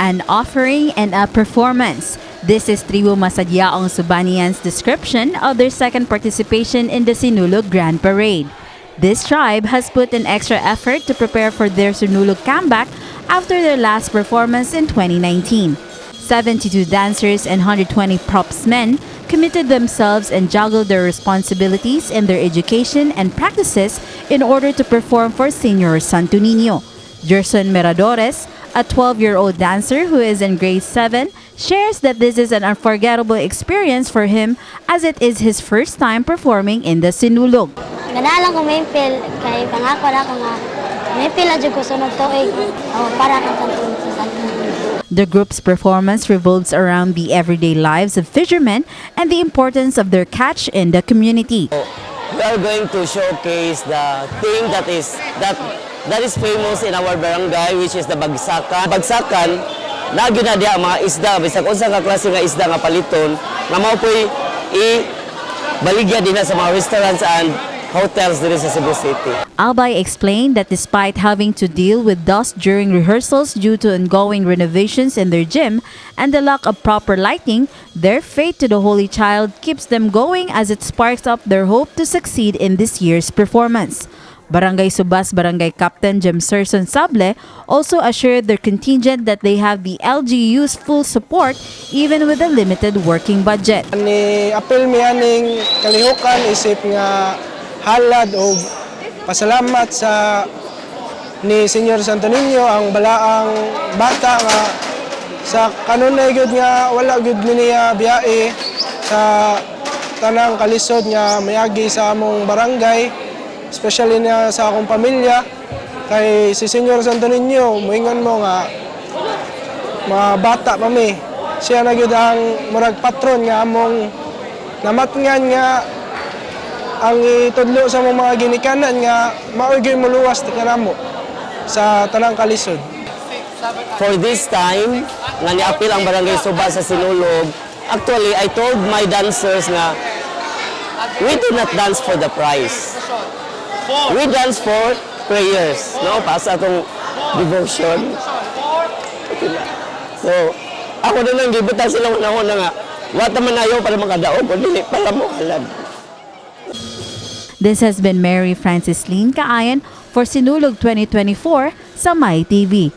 An offering and a performance. This is Tribu Masadyaong Subanean's description of their second participation in the Sinulog Grand Parade. This tribe has put an extra effort to prepare for their Sinulog comeback after their last performance in 2019. 72 dancers and 120 props men committed themselves and juggled their responsibilities in their education and practices in order to perform for Senior Santo Niño. Gerson Miradores, a 12-year-old dancer who is in grade 7, shares that this is an unforgettable experience for him as it is his first time performing in the Sinulog. Ganahan lang ko miimpil kay pangako na ako nga miimpil na jud ko sunod tuig oh, para kang Santo sa Santo Niño. The group's performance revolves around the everyday lives of fishermen and the importance of their catch in the community. We are going to showcase the thing that is famous in our barangay, which is the bagsakan. Bagsakan, lagi na diya ang mga isda, bisag unsa ka klase nga isda nga paliton, nga mao po'y i-baligya din na sa mga restaurants and hotels diri sa Cebu City. Albay explained that despite having to deal with dust during rehearsals due to ongoing renovations in their gym and the lack of proper lighting, their faith to the Holy Child keeps them going as it sparks up their hope to succeed in this year's performance. Barangay Subas Barangay Captain Jim Serson Sable also assured their contingent that they have the LGU's full support even with a limited working budget. Ni apil mi aning kalihukan isip nga halad o pasalamat sa ni Senyor Santo Niño, ang balaang bata nga sa kanunay gyud nga wala gyud mi niya biyahe sa tanang kalisod nga mayagi sa among barangay, especially na sa akong pamilya, kay si Senyor Santo Niño, moingon mo nga mga bata pa mi, siya na gyud ang murag patron nga among namatngan nga ang itudlo sa among mga ginikanan nga maoy gyud moluwas kanamo sa tanang kalisod. For this time, nga niapil ang Barangay Suba sa Sinulog, actually, I told my dancers nga, we do not dance for the prize. We dance for prayers, no? Para sa atong devotion. So, ako na lang, gibutan sila una nga, wata man ayaw para makadaog, o dili para mo halad. This has been Mary Francis Lynn Kaayan for Sinulog 2024 sa My TV.